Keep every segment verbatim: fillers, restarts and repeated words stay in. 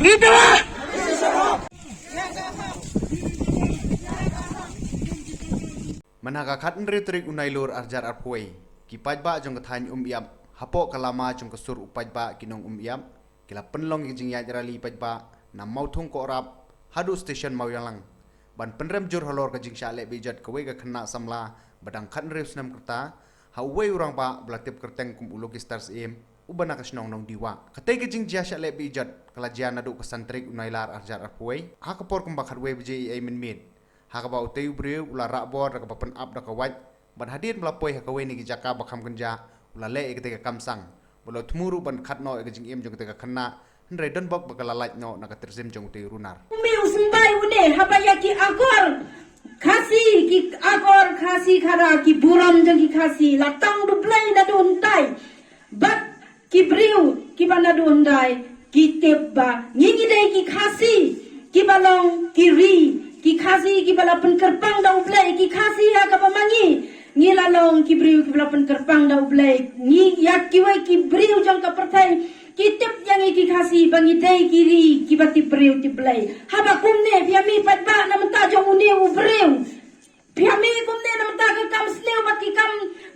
Mynha ka khathynriew tarik u Nailur arhajar arphew, ki paidbah jong ka thaiñ Umïap hapoh ka lama jong ka sur u paidbah ki nong Umïap ki la pynlong ïa ka jingïaid rally paidbah na Mawthung Kohrap haduh station Mawialang ban pynrem jur halor ka jingshah leh beh jot kawei ka khynnah samla ba dang khathynriew snem ka rta ha uwei u rangbah ba la tip kyrteng kum u Lucky Star Syiem uba na ka shnong Nongdiwah. Katei ka jingjia shah leh beh jot ka la jia naduh ka san tarik u Nailar arhajar arphew ha ka por kumba khatwei baje eiei mynmiet, ha kaba utei u briew u la rah bor da kaba pynap da ka wait, bad hadien ba la poi ha kawei na ki jaka ba kham kynjah u la leh ïa katei ka kam sang bad u la thmu ruh ban khat noh ïa ka jingim jong katei ka khynnah, hynrei don bok ba ka la lait noh na ka tyrsim jong utei u runar. Umi u symbai une haba ïa ki akor Khasi, ki akor Khasi Khara, ki burom jong ki Khasi la tang duh Blei naduh hyntai. Bad ki briew kiba naduh hyntai ki tip ba ngi ngi dei ki Khasi kiba long ki ri, ki Khasi kiba la pynkyrpang da U Blei, ki Khasi ha kaba ma ngi ngi la long ki briew kiba la pynkyrpang da U Blei. Ngi ïa kiwei ki briew jong ka pyrthei ki tip ïa ngi ki Khasi ba ngi dei ki ri kiba tip briew tip Blei. Haba kumne phi ïa mi paidbah na mynta jong une u briew, phi ïa mi kumne na mynta ka kam sniew bad ki kam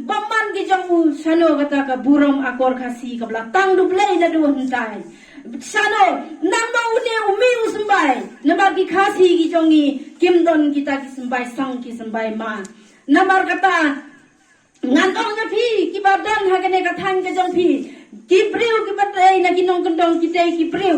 bymman ki jong u, shano kata ka burom akor Khasi kaba la tang duh Blei naduh hyntai? Shano? Namar une u mi u symbai, namar ki Khasi ki jong ngi kim don kita ki symbai sang ki symbai ma. Namar kata ngan ong ïa phi kiba don ha kane ka thaiñ ka jong phi, ki briew kiba dei na ki nongkyndong ki dei ki briew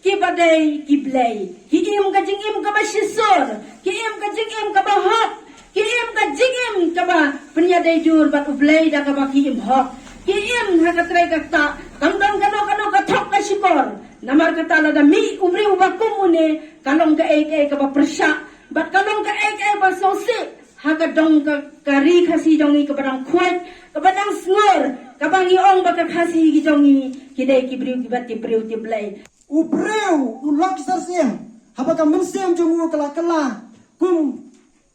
kiba dei ki Blei. Ki im ka jingim kaba shisur, ki im ka jingim kaba hok, ki im ka jingim kaba pynïadei jur bad U Blei da kaba ki im hok. Ki im ha ka trei ka ktah, kam don kano kano ka thok ka shukor. Namar kata lada mih u briew uba kum une, ka long kaei kaei kaba pyrshah bad ka long kaei kaei ba sngewsih ha ka dong ka, ka ri Khasi jong ngi kaba dang khuid, kaba dang sngur, kaba ngi ong ba ka Khasi ki jong ngi ki dei ki briew kiba tip briew tip Blei. U briew u Lucky Star Syiem, haba ka mynsiem jong u ka la kylla kum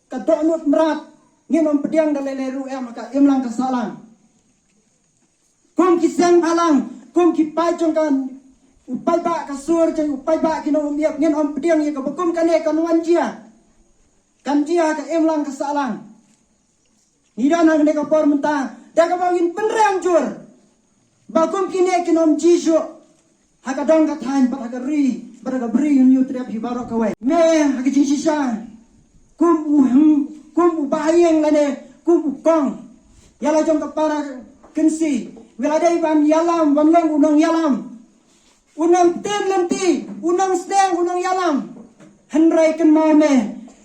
ka dohnud mrad, ngin ym pdiang da lei lei ruh em ha ka imlang ka sahlang. Kum ki seng bhalang, kum ki paid jong ka, u paidbah ka sur jong u paidbah ki nong Umïap, ngin ym pdiang ïa kaba kum kane kan wan jia. Kan jia ha ka imlang ka sahlang. Ngi don ha kane ka por mynta da kaba ngin pynrem jur ba kum kine kin ym jia shuh ha ka dong ka thaiñ bad ha ka ri bad ha ka bri Hynñiewtrep hi baroh kawei. Me ha ka jingshisha kum u hem, kum u bahaïing lane kum u kong ïa la jong ka para Khasi, u la dei ban ïalam, ban long u nongïalam, u nongtien lynti, u nongsneng, u nongïalam. Hynrei kynmaw me,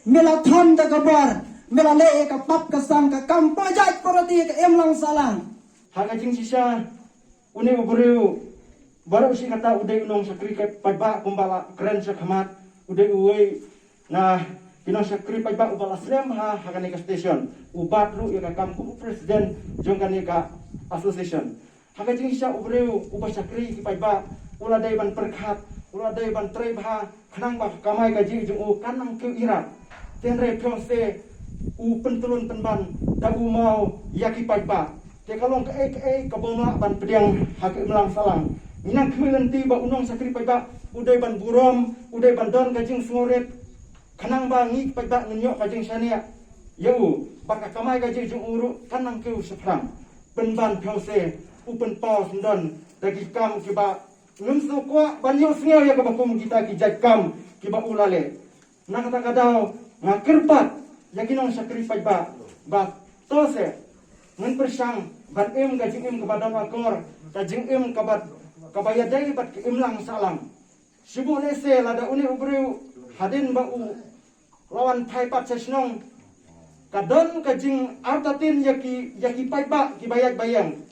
me la thon da ka bor, me la leh ïa ka pap ka sang, ka kam pojait porati ha ka imlang sahlang. Ha ka jingshisha, une u briew baroh shi katta u dei u nongshakri ka paidbah kumba la kren sha khmat, u dei uwei na ki nongshakri paidbah uba la slem ha, ha kane ka station, u bat ruh ïa ka kam kum u president jong kane ka association. Ha ka jingshisha u briew uba shakri ki paidbah u la dei ban pyrkhat, u la dei ban trei bha khnang ba ka kamai kajih jong u kan nang kiew ïarap. Hynrei pyrshah u pyntlun pynban da u maw ïa ki paidbah. Te ka long kaei kaei kaba ym lah ban pdiang ha ka imlang sahlang. Ngi nang khmih lynti ba u nongshakri paidbah u dei ban burom, u dei ban don ka jingsngewrit khnang ba ngi paidbah ngin ïoh ka jingshaniah ïa u, bad ka kamai kajih jong u ruh kan nang kiew shaphrang. Pynban pyrshah u pynpaw syndon da ki kam kiba ngim sngewkwah ban ïohsngew ïa kaba kum kita ki jait kam kiba u la leh. Na kata ka daw nga kyrpad ïa ki nongshakri paidbah ba to se ngin pyrshang ban im ka jingim kaba don akor, ka jingim kaba, kaba ïadei bad ka imlang sahlang. Shibun lehse lada une u briew hadien ba u la wan phai pat sha shnong, ka don ka jingartatien ïa ki, ïa ki paidbah kiba ïaid ba ïeng.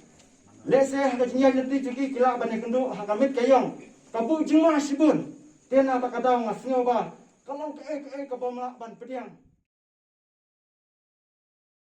Lehse ha ka jingïaid lynti jong ki ki lah ban ïakynduh ha ka miet ka ïong, ka buh jingma shibun. Te na kata ka daw nga sngew ba ka long kaei kaei kaba ym lah ban pdiang.